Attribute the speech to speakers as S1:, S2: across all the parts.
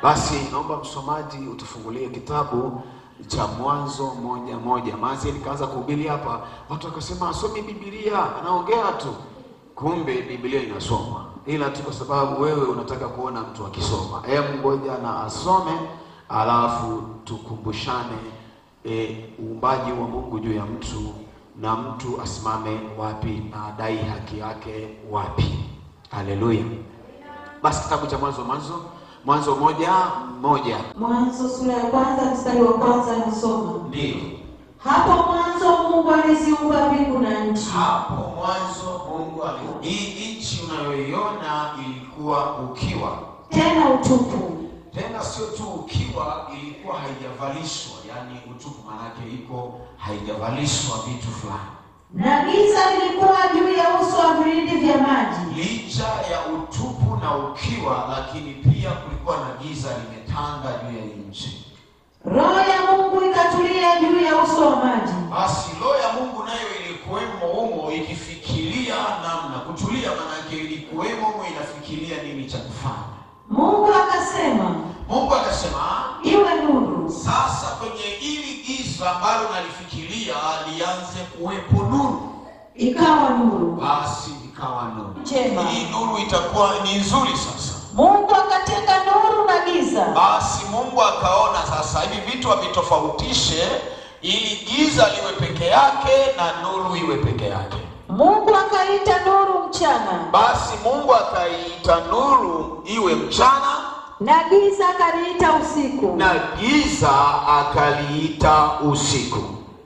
S1: Basi naomba msomaji utufungulie kitabu cha Mwanzo 1:1. Maana nikaanza kuhubiri hapa, watu wakasema asomi Biblia, anaongea tu. Kumbe Biblia inasoma, ila tu kwa sababu wewe unataka kuona mtu akisoma. Hebu ngoja na asome, alafu tukumbushane uumbaji wa Mungu juu ya mtu, na mtu asimame wapi na adai haki yake wapi. Haleluya. Basi kitabu cha Mwanzo 1:1.
S2: Mwanzo sura ya kwanza mstari wa kwanza nasoma.
S1: Ndio.
S2: Hapo mwanzo Mungu aliziumba mbingu na nchi.
S1: Hapo mwanzo Mungu aliumba. Hii nchi unayoiona ilikuwa ukiwa,
S2: tena utupu.
S1: Tena sio tu ukiwa, ilikuwa haijavalishwa, yani utupu maana yake iko haijavalishwa vitu fulani.
S2: Na giza lilikuwa juu ya uso wa vilindi vya maji.
S1: Licha ya utupu na ukiwa, lakini pia kulikuwa na giza limetanda juu ya nchi.
S2: Roho ya Mungu ikatulia juu ya uso wa maji.
S1: Basi roho ya Mungu nayo ilikuwemo humo ikifikiria namna kutulia, maana yake ilikuwemo humo inafikiria nini cha kufanya.
S2: Mungu akasema,
S1: Mungu akasema
S2: iwe nuru.
S1: Sasa kwenye hili giza ambalo nalifikiria lianze kuwepo nuru.
S2: Ikawa nuru.
S1: Basi ikawa nuru.
S2: Njema.
S1: Hii nuru itakuwa ni nzuri sasa.
S2: Mungu akatenga nuru na giza.
S1: Basi Mungu akaona sasa hivi vitu havitofautishe, ili giza liwe peke yake na nuru iwe peke yake.
S2: Mungu akaita nuru mchana.
S1: Basi Mungu akaita nuru iwe mchana,
S2: na giza akaliita usiku.
S1: Na giza akaliita usiku.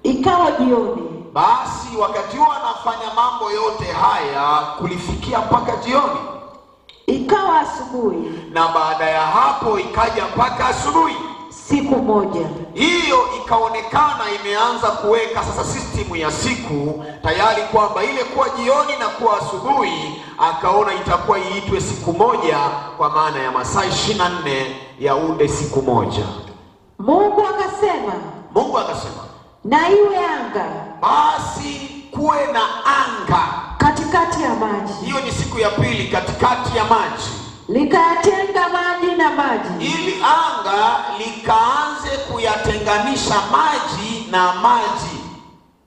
S2: Ikawa jioni.
S1: Basi wakati huo anafanya mambo yote haya kulifikia mpaka jioni.
S2: Ikawa asubuhi.
S1: Na baada ya hapo ikaja mpaka asubuhi.
S2: Siku moja.
S1: Hiyo ikaonekana imeanza kuweka sasa system ya siku tayari, kwamba ile kuwa jioni na kuwa asubuhi akaona itakuwa iitwe siku moja, kwa maana ya masaa 24 yaunde siku moja.
S2: Mungu akasema,
S1: Mungu akasema
S2: na iwe anga.
S1: Basi kuwe na anga
S2: katikati ya maji.
S1: Hiyo ni siku ya pili, katikati ya maji.
S2: Likayatenga maji na maji.
S1: Ili anga likaanze kuyatenganisha maji na maji.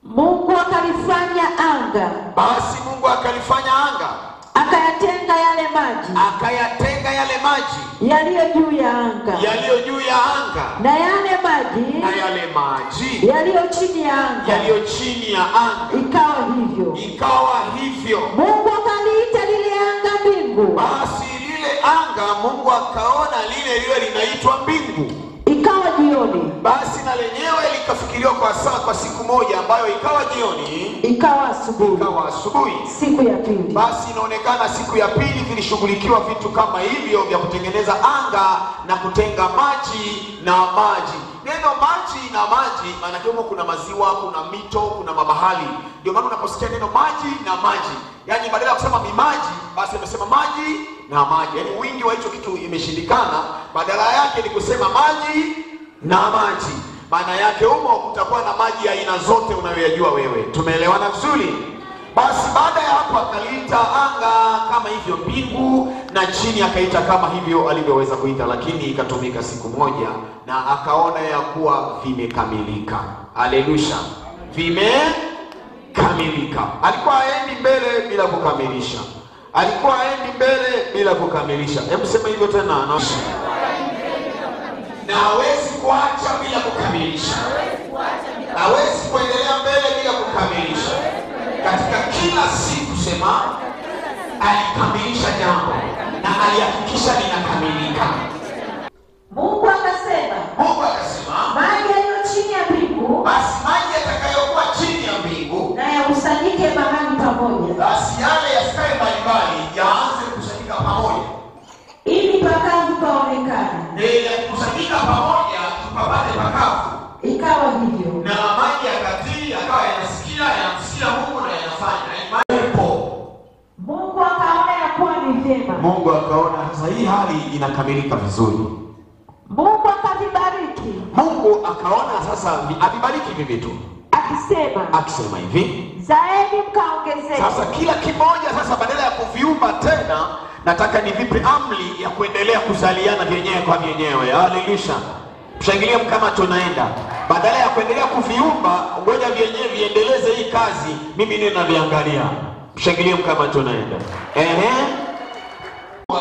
S2: Mungu akalifanya anga.
S1: Basi Mungu akalifanya anga.
S2: Akayatenga yale maji.
S1: Akayatenga yale maji
S2: yaliyo juu ya anga.
S1: Yaliyo juu ya anga.
S2: Na yale maji.
S1: Na yale maji
S2: yaliyo chini ya anga.
S1: Yaliyo chini ya anga.
S2: Ikawa hivyo.
S1: Ikawa hivyo.
S2: Mungu akaliita lile anga mbingu.
S1: Basi lile anga Mungu akaona lile liwe linaitwa mbingu.
S2: Ikawa jioni.
S1: Basi na lenyewe likafikiriwa kwa saa, kwa siku moja ambayo ikawa jioni.
S2: Ikawa asubuhi.
S1: Ikawa asubuhi.
S2: Siku ya pili.
S1: Basi inaonekana siku ya pili vilishughulikiwa vitu kama hivyo vya kutengeneza anga na kutenga maji na maji. Neno maji na maji maana yake kuna maziwa, kuna mito, kuna mabahari. Ndio maana unaposikia neno maji na maji, yaani badala ya kusema mimaji basi amesema maji na maji. Yaani wingi wa hicho kitu imeshindikana, badala yake ni kusema maji na maji. Maana yake humo kutakuwa na maji ya aina zote unayoyajua wewe. Tumeelewana vizuri? Basi baada ya hapo akaliita anga kama hivyo mbingu, na chini akaita kama hivyo alivyoweza kuita, lakini ikatumika siku moja na akaona ya kuwa vimekamilika. Haleluya. Vimekamilika. Alikuwa haendi mbele bila kukamilisha. Alikuwa haendi mbele bila kukamilisha. Hebu sema hivyo tena. Na hawezi kuacha bila kukamilisha. Hawezi kuendelea mbele bila kukamilisha. Katika kila siku sema alikamilisha jambo na alihakikisha linakamilika.
S2: Mungu akasema,
S1: Mungu akasema
S2: maji yaliyo chini ya mbingu,
S1: basi maji yatakayokuwa chini ya mbingu
S2: na yakusanyike mahali pamoja.
S1: Basi yale yasikae mbalimbali yaanze kukusanyika pamoja,
S2: ili pakavu paonekane.
S1: Yakusanyika pamoja tupapate pakavu.
S2: Ikawa hivyo.
S1: Na maji yakatii, yakawa yanasikia, yanamsikia Mungu na yanafanya.
S2: Mungu akaona ya kuwa ni vyema.
S1: Mungu akaona sasa hii hali inakamilika vizuri.
S2: Mungu akavibariki.
S1: Mungu akaona sasa avibariki hivi vitu.
S2: Akisema,
S1: akisema hivi,
S2: zaeni mkaongezeke.
S1: Sasa kila kimoja sasa badala ya kuviumba tena Nataka nivipe amri ya kuendelea kuzaliana vyenyewe kwa vyenyewe. Haleluya. Mshangilie kama tunaenda. Badala ya kuendelea kuviumba, ngoja vyenyewe viendeleze hii kazi, mimi ndio naviangalia. Mshangilie kama tunaenda. Ehe.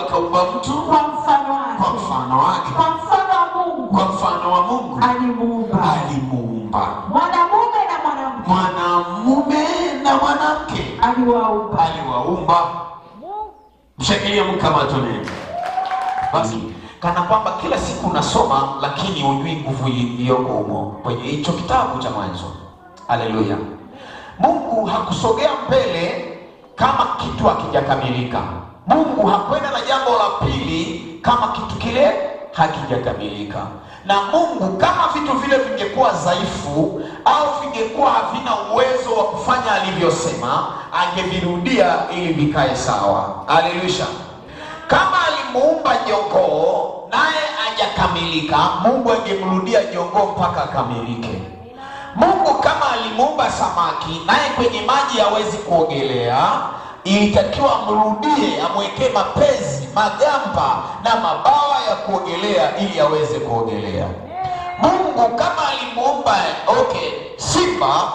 S1: Akaumba mtu
S2: kwa mfano wake.
S1: Kwa mfano wake.
S2: Kwa mfano wa Mungu.
S1: Kwa mfano wa Mungu.
S2: Alimuumba.
S1: Alimuumba.
S2: Mwanamume na mwanamke.
S1: Mwanamume na mwanamke.
S2: Aliwaumba.
S1: Aliwaumba. Mshangilie kama tunaenda. Basi kana kwamba kila siku unasoma lakini hujui nguvu iliyoko humo kwenye hicho kitabu cha Mwanzo. Haleluya. Mungu hakusogea mbele kama kitu hakijakamilika. Mungu hakwenda na jambo la pili kama kitu kile hakijakamilika. Na Mungu kama vitu vile vingekuwa dhaifu au vingekuwa havina uwezo wa kufanya alivyosema, angevirudia ili vikae sawa. Haleluya. Kama alimuumba jongoo naye hajakamilika, Mungu angemrudia jongoo mpaka akamilike. Mungu kama alimuumba samaki naye kwenye maji hawezi kuogelea, ilitakiwa amrudie, amwekee mapezi, magamba na mabawa ya kuogelea ili aweze kuogelea. Mungu kama alimuumba simba,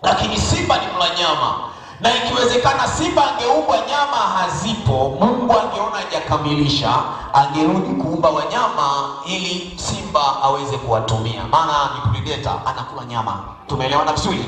S1: lakini simba ni mla nyama, na ikiwezekana simba angeumbwa nyama hazipo, Mungu angeona hajakamilisha, angerudi kuumba wanyama ili simba aweze kuwatumia, maana ni predator, anakula nyama. Tumeelewana vizuri?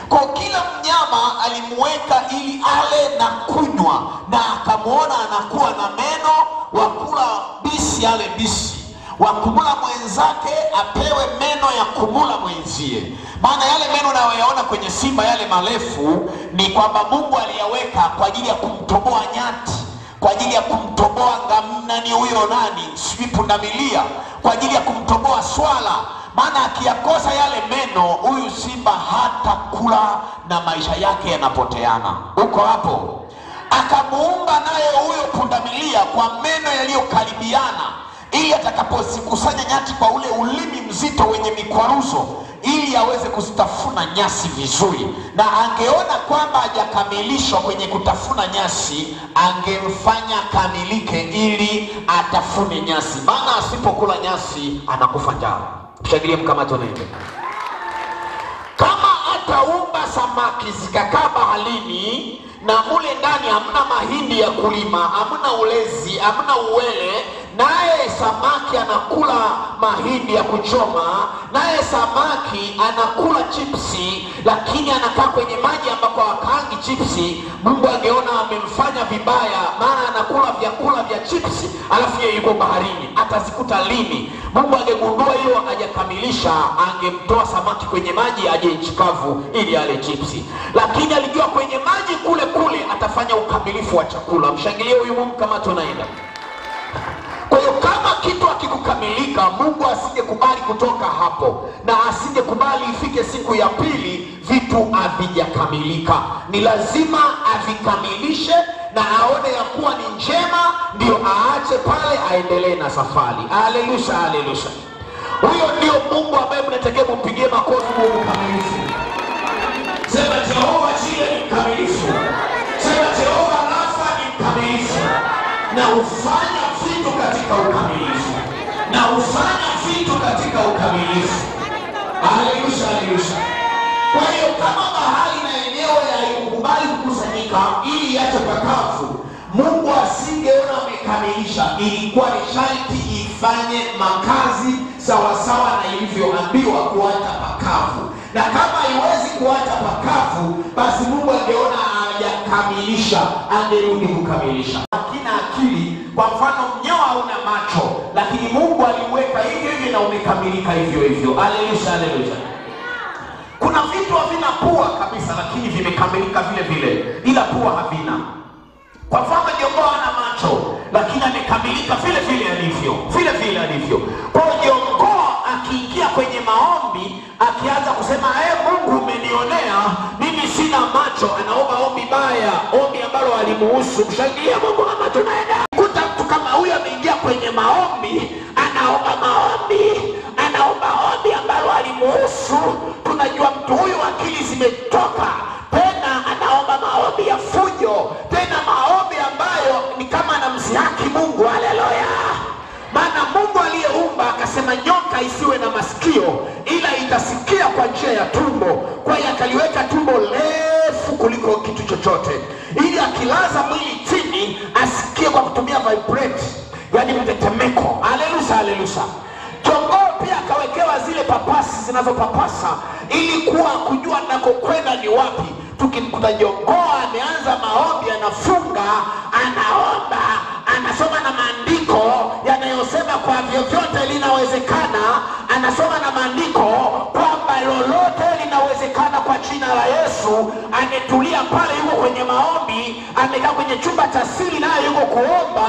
S1: Kwa kila mnyama alimuweka ili ale na kunywa, na akamuona anakuwa na meno wakula bisi ale bisi, wakumula mwenzake apewe meno ya kumula mwenzie. Maana yale meno unayoyaona kwenye simba yale marefu ni kwamba Mungu aliyaweka kwa ajili ya kumtoboa nyati, kwa ajili ya kumtoboa nani huyo nani, sijui pundamilia, kwa ajili ya kumtoboa swala. Maana akiyakosa yale meno, huyu simba hatakula na maisha yake yanapoteana. Uko hapo? Akamuumba naye huyo pundamilia kwa meno yaliyokaribiana, ili atakapozikusanya nyati kwa ule ulimi mzito wenye mikwaruzo, ili aweze kuzitafuna nyasi vizuri. Na angeona kwamba hajakamilishwa kwenye kutafuna nyasi, angemfanya kamilike ili atafune nyasi. Maana asipokula nyasi anakufa njaa. Mshangilie mkamato nende. Kama ataumba samaki zikakaa baharini na mule ndani hamna mahindi ya kulima, hamna ulezi, hamna uwele, naye samaki anakula mahindi ya kuchoma, naye samaki anakula chipsi, lakini anakaa kwenye maji ambako hakaangi chipsi, Mungu angeona amemfanya vibaya, maana anakula vyakula vya chipsi alafu yeye yuko baharini, atazikuta lini? Mungu angegundua hiyo hajakamilisha, angemtoa samaki kwenye maji aje nchi kavu ili ale chipsi. Lakini alijua kwenye maji kule kule atafanya ukamilifu wa chakula. Mshangilie huyu Mungu kama tunaenda. Kwa hiyo kama kitu hakikukamilika, Mungu asingekubali kutoka hapo, na asingekubali ifike siku ya pili vitu havijakamilika. Ni lazima avikamilishe na aone ya kuwa ni njema, ndio aache pale aendelee na safari. Haleluya, haleluya. Huyo ndio Mungu ambaye mnatakiwa kumpigie makofi. Mungu mkamilifu. Sema Jehova Jire ni mkamilifu. Sema Jehova Rafa ni mkamilifu. Na ufanya vitu katika ukamilifu. Na ufanya vitu katika ukamilifu. Haleluya, haleluya. Kwa hiyo kama bahari na eneo haikukubali kukusanyika ili iache pakavu, Mungu asingeona amekamilisha. Ilikuwa ni sharti ifanye makazi sawasawa na ilivyoambiwa kuacha pakavu. Na kama haiwezi kuacha pakavu, basi Mungu angeona hajakamilisha, angerudi kukamilisha. Hakina akili. Kwa mfano mnyao hauna macho, lakini Mungu aliweka hivyo hivyo na umekamilika hivyo hivyo. Haleluya, haleluya. Kuna vitu havina pua kabisa, lakini vimekamilika vile vile, ila pua havina. Kwa mfano jongoo hana macho, lakini amekamilika vile vile alivyo, vile vile alivyo. Kwa hiyo jongoo akiingia kwenye maombi, akianza kusema Mungu umenionea, mimi sina macho, anaomba ombi baya, ombi ambalo alimuhusu. Mshangilie Mungu kama tunaenda. Kuta mtu kama huyo ameingia kwenye maombi, anaomba maombi, anaomba ombi ambalo alimuhusu. Tunajua mtu huyu akili zimetoka. Tena anaomba maombi ya fujo, tena maombi ambayo ni kama tumbo refu kuliko kitu chochote, ili akilaza mwili chini asikie kwa kutumia vibrate, yani mtetemeko. Haleluya, haleluya. Jongoo pia akawekewa zile papasi zinazopapasa ili kuwa kujua nakokwenda ni wapi. Tukimkuta jongoo ameanza maombi, anafunga, anaomba, anasoma na maandiko yanayosema kwa vyovyote linawezekana, anasoma na maandiko kwamba lolote linawezekana kwa jina la Yesu. Ametulia pale, yuko kwenye maombi, amekaa kwenye chumba cha siri, naye yuko kuomba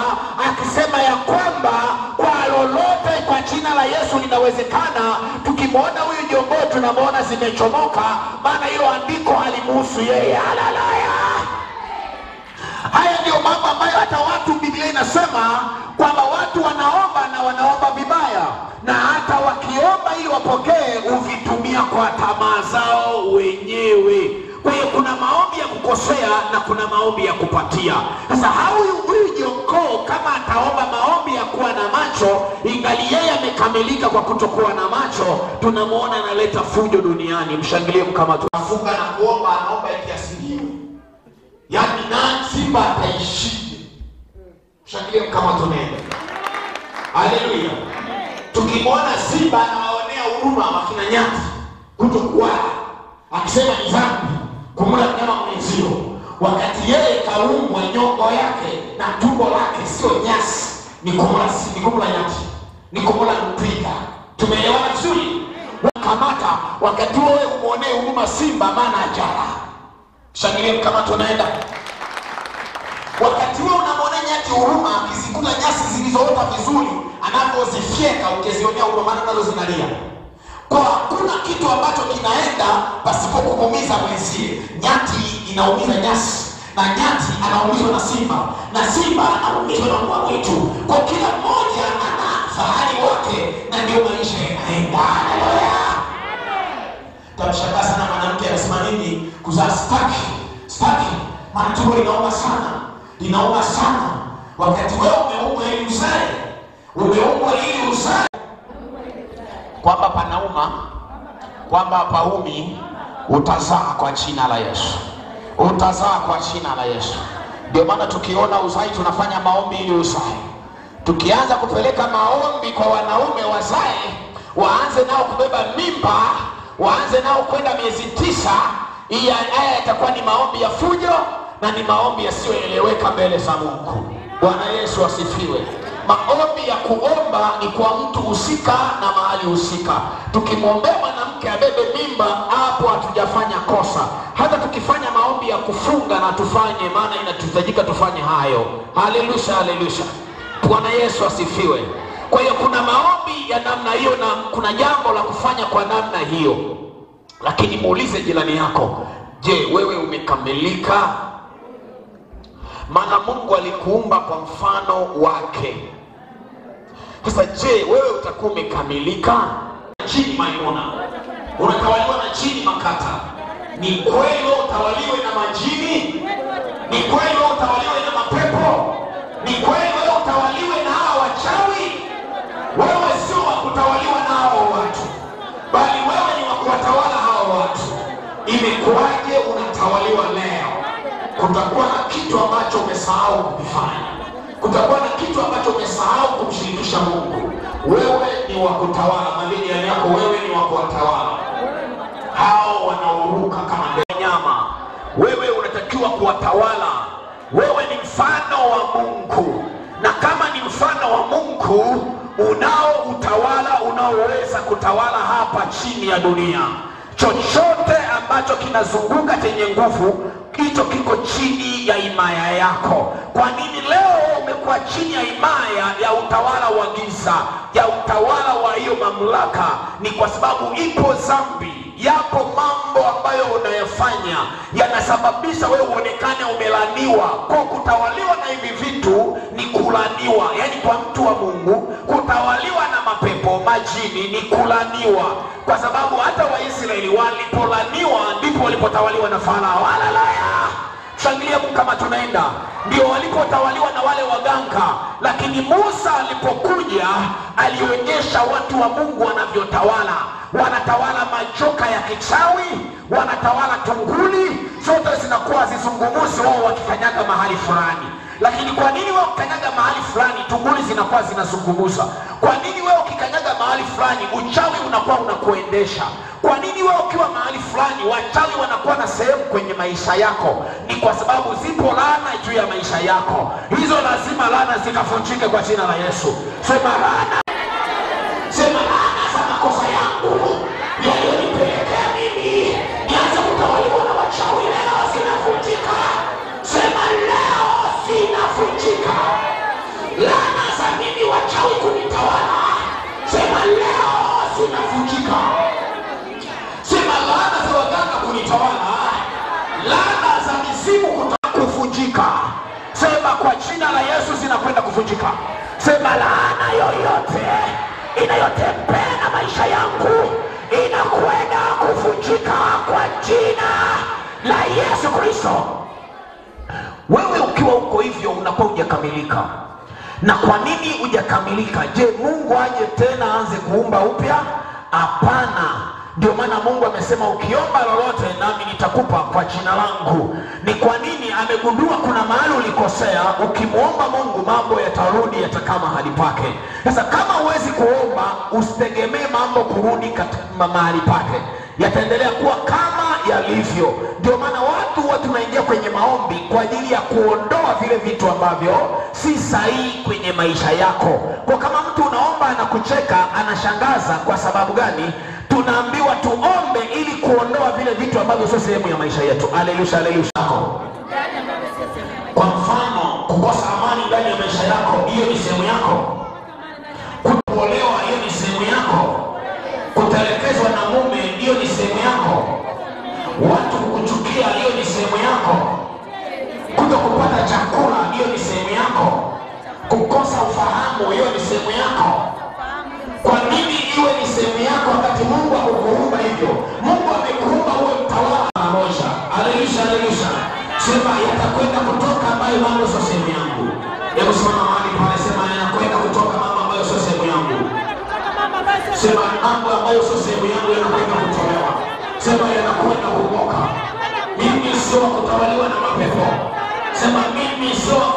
S1: akisema ya kwamba kwa lolote kwa jina la Yesu linawezekana. Tukimwona huyu jongoo tunamwona zimechomoka, maana hilo andiko halimuhusu yeye. Haleluya. Haya ndio mambo ambayo hata watu, Biblia inasema kwamba watu wanaomba na wanaomba vibaya, na hata wakiomba ili wapokee huvitumia kwa tamaa zao wenyewe. Kwa hiyo kuna maombi ya kukosea na kuna maombi ya kupatia. Sasa huyu jongoo kama ataomba maombi ya kuwa na macho, ingali yeye amekamilika kwa kutokuwa na macho, tunamuona analeta fujo duniani. Mshangilie mkama afunga na kuomba, anaomba ikiasiliwe, yaani na simba ataishije? Mshangilie mkama tunaenda. Haleluya. Tukimwona simba anawaonea huruma wakina nyati kutokuwa, akisema ni dhambi kumla mnyama mwenzio, wakati yeye kaumbwa nyongo yake na tumbo lake sio nyasi, ni kumla nyati, ni kumla twiga. Tumeelewana vizuri? Kamata wakati wewe umuonee huruma simba, maana ajala. Shangilie kama tunaenda. Wakati wewe unamwonea nyati huruma akizikula nyasi zilizoota vizuri, anapozifyeka ukizionea huruma, maana nazo zinalia. Kwa hakuna kitu ambacho kinaenda pasipo kumuumiza mwenzie. Nyati inaumiza nyasi, na nyati anaumizwa na simba, na simba anaumizwa na mbwa mwitu. Kwa kila mmoja ana fahari wake, na ndio maisha yanaenda. Haleluya. Tamshangaa sana mwanamke anasema nini? Kuzaa staki, staki. Maana tumbo linauma sana, linauma sana. Wakati wewe umeumbwa ili uzae, umeumbwa ili uzae. Kwamba panauma, kwamba paumi, utazaa kwa jina la Yesu, utazaa kwa jina la Yesu. Ndio maana tukiona uzai tunafanya maombi ili uzae. Tukianza kupeleka maombi kwa wanaume wazae, waanze nao kubeba mimba, waanze nao kwenda miezi 9, hii haya yatakuwa ni maombi ya fujo na ni maombi yasiyoeleweka mbele za Mungu. Bwana Yesu asifiwe. Maombi ya kuomba ni kwa mtu husika na mahali husika. Tukimwombea mwanamke abebe mimba, hapo hatujafanya kosa. Hata tukifanya maombi ya kufunga na tufanye, maana inatuhitajika tufanye hayo. Haleluya, haleluya. Bwana Yesu asifiwe. Kwa hiyo kuna maombi ya namna hiyo na kuna jambo la kufanya kwa namna hiyo. Lakini muulize jirani yako, je, wewe umekamilika? Maana Mungu alikuumba kwa mfano wake. Sasa je, wewe utakuwa umekamilika? Chini Maimuna, unatawaliwa na chini Makata. Ni kweli wewe utawaliwe na majini? Ni kweli wewe utawaliwe na mapepo? Ni kweli wewe utawaliwe na hawa wachawi? Wewe sio wa kutawaliwa na hao watu, bali wewe ni wa kuwatawala hao watu. Imekuwaje unatawaliwa leo? Kutakuwa na kitu ambacho umesahau kukifanya. Kutakuwa na kitu ambacho umesahau kumshirikisha Mungu. Wewe ni wa kutawala. Mwambie jirani yako, wewe ni wa kuwatawala hao wanaoruka kama nyama. Wewe unatakiwa kuwatawala. Wewe ni mfano wa Mungu, na kama ni mfano wa Mungu, unao utawala unaoweza kutawala hapa chini ya dunia. Chochote ambacho kinazunguka chenye nguvu, hicho kiko chini ya himaya yako. Kwa nini leo umekuwa chini ya himaya ya utawala wa giza, ya utawala wa hiyo mamlaka? Ni kwa sababu ipo dhambi, yapo mambo ambayo unayafanya yanasababisha wewe uonekane umelaniwa. Kwa kutawaliwa na hivi vitu ni kulaniwa. Yaani kwa mtu wa Mungu kutawaliwa na mapepo, majini ni kulaniwa. Kwa sababu hata Waisraeli walipolaniwa ndipo walipotawaliwa na Farao. Haleluya! Shangilia Mungu kama tunaenda. Ndio walipotawaliwa na wale waganga. Lakini Musa alipokuja alionyesha watu wa Mungu wanavyotawala. Wanatawala majoka ya kichawi, wanatawala tunguli, zote zinakuwa zizungumuzi wao wakikanyaga mahali fulani. Lakini kwa nini wewe ukikanyaga mahali fulani tunguli zinakuwa zinazungumuza? Kwa nini wewe ukikanyaga mahali fulani uchawi unakuwa unakuendesha? Kwa nini wewe ukiwa mahali fulani wachawi wanakuwa na sehemu kwenye maisha yako? Ni kwa sababu zipo laana juu ya maisha yako. Hizo lazima laana zikavunjike kwa jina la Yesu. Sema laana. Sema laana za makosa yangu yaliyonipelekea mimi nianze kutawaliwa na wachawi leo zinavunjika. Sema leo zinavunjika. Laana za mimi wachawi kunitawala, sema leo zinavunjika. Sema laana za waganga kunitawala, laana za mizimu kuvunjika. Sema kwa jina la Yesu zinakwenda kuvunjika. Sema laana yoyote inayotembea na maisha yangu inakwenda kuvunjika kwa jina la Yesu Kristo. Wewe ukiwa uko hivyo unakuwa hujakamilika. Na kwa nini hujakamilika? Je, Mungu aje tena aanze kuumba upya? Hapana. Ndio maana Mungu amesema ukiomba lolote nami nitakupa kwa jina langu. Ni kwa nini? Amegundua kuna mahali ulikosea. Ukimuomba Mungu mambo yatarudi yatakaa mahali pake. Sasa kama huwezi kuomba, usitegemee mambo kurudi katika mahali pake. Yataendelea kuwa kama yalivyo. Ndio maana watu huwa tunaingia kwenye maombi kwa ajili ya kuondoa vile vitu ambavyo si sahihi kwenye maisha yako. Kwa kama mtu unaomba anakucheka, anashangaza kwa sababu gani? Tunaambiwa tuombe ili kuondoa vile vitu ambavyo sio sehemu ya maisha yetu. Haleluya, haleluya. Kwa mfano, kukosa amani ndani ya maisha yako, hiyo ni sehemu yako. Kuolewa, hiyo ni sehemu yako. Kutelekezwa na mume, hiyo ni sehemu yako. Watu kukuchukia, hiyo ni sehemu yako. Kutokupata chakula, hiyo ni sehemu yako. Kukosa ufahamu, hiyo ni sehemu yako. Kwa nini iwe ni sehemu yako wakati Mungu hakukuumba hivyo? Mungu amekuumba uwe mtawala mmoja. Haleluya, haleluya. Sema yatakwenda kutoka ambayo mambo sio sehemu yangu. Hebu simama mahali pale, sema yanakwenda kutoka mambo ambayo sio sehemu yangu. Sema mambo ambayo sio sehemu yangu yanakwenda kutolewa. Sema yanakwenda kubomoka. Mimi sio wa kutawaliwa na mapepo. Sema mimi sio wa